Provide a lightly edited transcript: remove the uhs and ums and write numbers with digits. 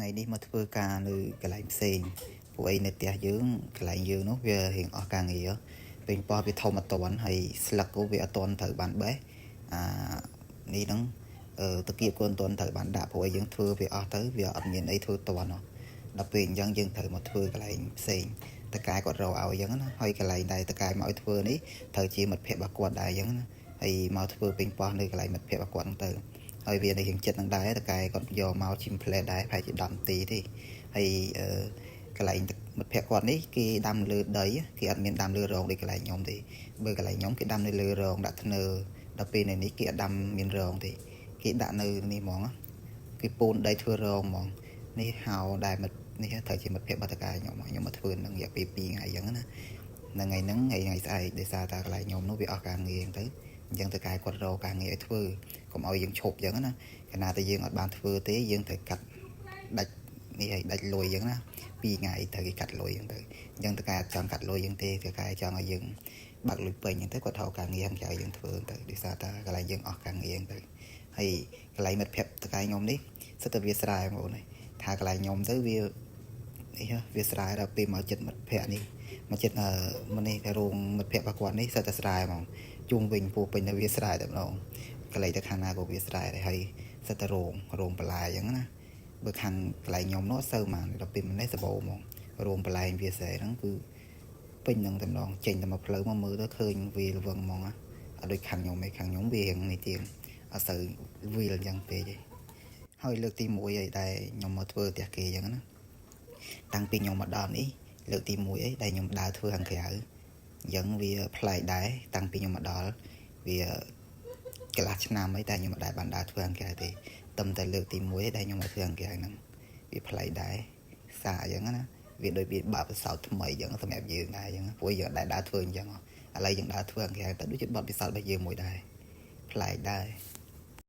ថ្ងៃនេះមកធ្វើការនៅកន្លែងផ្សេងពួកអីនៅផ្ទះយើងកន្លែងយើងនោះវារៀងអស់ការងារពេញប៉ោះវាធំអត់ទាន់ហើយស្លឹកក៏វាអត់ទាន់ត្រូវបានបេះអានេះហ្នឹងអឺតកៀបក៏អត់ទាន់ត្រូវបានដាក់ព្រោះអីយើងធ្វើវាអស់ទៅវាអត់មានអីធ្វើទាន់ដល់ពេលអញ្ចឹងយើងត្រូវមកធ្វើកន្លែងផ្សេងតកែគាត់រកឲ្យអញ្ចឹងណាហើយកន្លែងដែលតកែមកឲ្យធ្វើនេះត្រូវជាមិត្តភក្តិរបស់គាត់ដែរអញ្ចឹងណាហើយមកធ្វើពេញប៉ោះនៅកន្លែងមិត្តភក្តិរបស់គាត់ហ្នឹងទៅហើយវានៅរៀងចិត្តនឹងដែរតកែគាត់យកមកឈីមផ្លែដែរប្រហែលជា10នាទីទេហើយកន្លែងមិត្តភក្តិគាត់នេះគេដាំលើដីគេអត់មានដាំលើរងដូចកន្លែងខ្ញុំទេបើកន្លែងខ្ញុំគេដាំនៅលើរងដាក់ធ្នើដល់ពេលនៅនេះគេអត់ដាំមានរងទេគេដាក់នៅនេះហ្មងគេពូនដីធ្វើរងហ្មងនេះហៅដែលមិត្តនេះត្រូវជាមិត្តភក្តិបតកាខ្ញុំខ្ញុំមកធ្វើនឹងរយៈពេល2ថ្ងៃអញ្ចឹងណាថ្ងៃហ្នឹងថ្ងៃស្អែកដោយសារតែកន្លែងខ្ញុំនោះវាអស់ការងារអញ្ចឹងទៅអញ្ចឹងតកែគាត់រកការងារឲ្យធ្វើកុំឲ្យយើងឈប់អញ្ចឹងណាកាលណាតែយើងអត់បានធ្វើទេយើងត្រូវកាត់ដាច់នេះឲ្យដាច់លុយអញ្ចឹងណា2ថ្ងៃត្រូវគេកាត់លុយអញ្ចឹងទៅអញ្ចឹងតកែអត់ចង់កាត់លុយអញ្ចឹងទេតកែចង់ឲ្យយើងបាក់លុយពេញអញ្ចឹងទៅគាត់ថោការងារហ្នឹងឲ្យយើងធ្វើទៅដោយសារតែកន្លែងយើងអស់ការងារអញ្ចឹងទៅហើយកន្លែងមិត្តភក្តិតកែខ្ញុំនេះសិតតែវាស្រែបងប្អូនថាកន្លែងខ្ញុំទៅវានេះវាស្រែដល់ពេលមកចិត្តមិត្តភក្តិនេះមកចិត្តអឺមកនេះតែរោងមិត្តភក្តិរបស់គាត់នេះសិតតែស្រែហ្មងជុំវិញពោពេញទៅវាស្រែតែម្ដងកន្លែងទៅខាងណាក៏វាស្រែដែរហើយសិតតែរោងរោងបន្លែអញ្ចឹងណាបើខាងកន្លែងខ្ញុំនោះសូវហ្មងដល់ពេលនេះសបោហ្មងរោងបន្លែវាស្រែហ្នឹងគឺពេញនឹងតែម្ដងចេញតែមកផ្លូវមកមើលទៅឃើញវាល្វឹងហ្មងណាអត់ដូចខាងខ្ញុំទេខាងខ្ញុំវារៀងនេះជាងអត់សូវវាលអញ្ចឹងពេកទេហើយលើកទី1ហើយដែលខ្ញុំមកធ្វើផ្ទះគេអញ្ចឹងណាតាំងពីខ្ញុំមកដល់នេះលើកទី1អីដែលខ្ញុំដើរធ្វើខាងក្រៅអញ្ចឹងវាប្លែកដែរតាំងពីខ្ញុំមកដល់វាកន្លះឆ្នាំអីតែខ្ញុំមិនដែលបានដើរធ្វើខាងក្រៅទេតែតែលើកទី1ដែលខ្ញុំមកធ្វើខាងក្រៅហ្នឹងវាប្លែកដែរសាអញ្ចឹងណាវាដូចវាបាក់ពិសោធន៍ថ្មីអញ្ចឹងសម្រាប់យើងដែរអញ្ចឹងព្រោះយើងដែលដើរធ្វើអញ្ចឹងឥឡូវយើងដើរធ្វើខាងក្រៅទៅដូចជាបទពិសោធន៍របស់យើងមួយដែរប្លែកដែរ។